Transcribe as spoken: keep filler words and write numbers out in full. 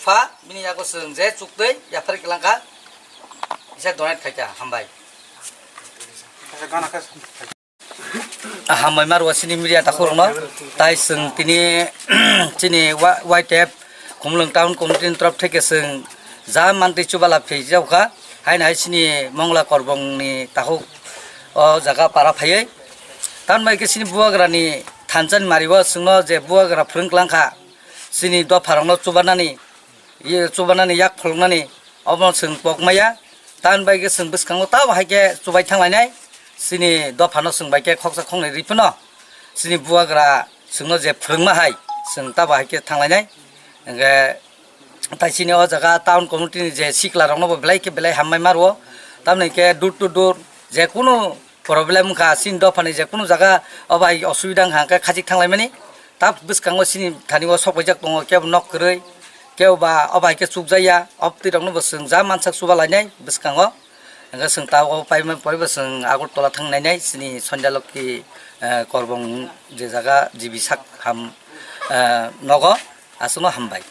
Pha, bini yago chwng je chuktwi yapharwi kwlangkha, kisa donate khaikha, hambai. Hambai marwa chini media takhurokno, tai chwng tini chini wa-, Y T F Khumulwng Town Committee ni torop theke chwng ja mantwi chubala pheijakkha, haino hai chini Mongla Korbongni takhuk o jaga para phaiwi. Tamni bai khe chini bubagrani thansa ni mario chwngno je bubagra phwrwng kwlangkha, chini dopharokno chubanani, ye chubanani yak pholoknani obo chwng pok maya. Tamni bai khe chwng bwskango tabo hai khe chubai thanglainai, chini dophano chwng bai khe khoksa khoknwi rwi phano chini bubagra chwngno je phwrwngma hai chwng tabo hai khe thanglainai. Hwnkhe tai chini o jaga town committee ni je sikla rokno bo belai khe belai hambai ma rwo, tamni khe door to door je kunu problem wngkha, chini dophani je kunu jaga o bai osubida wngkha hwnkhe khachik thanglaimani. Ta bwskango chini thani o sok paijak tongo, kebo nok kwrwi, kebo ba o bai khe chukjakya, o bwtwi rokno bo chwng ja mansak chuba lainai bwskango. Hwnkhe chwng ta o paimani pore bo chwng Agartala thang nainai, chini Sandhya Lokhi, eh, Korbong je jaga G B sak ham, eh, nogo, aswkno hambai.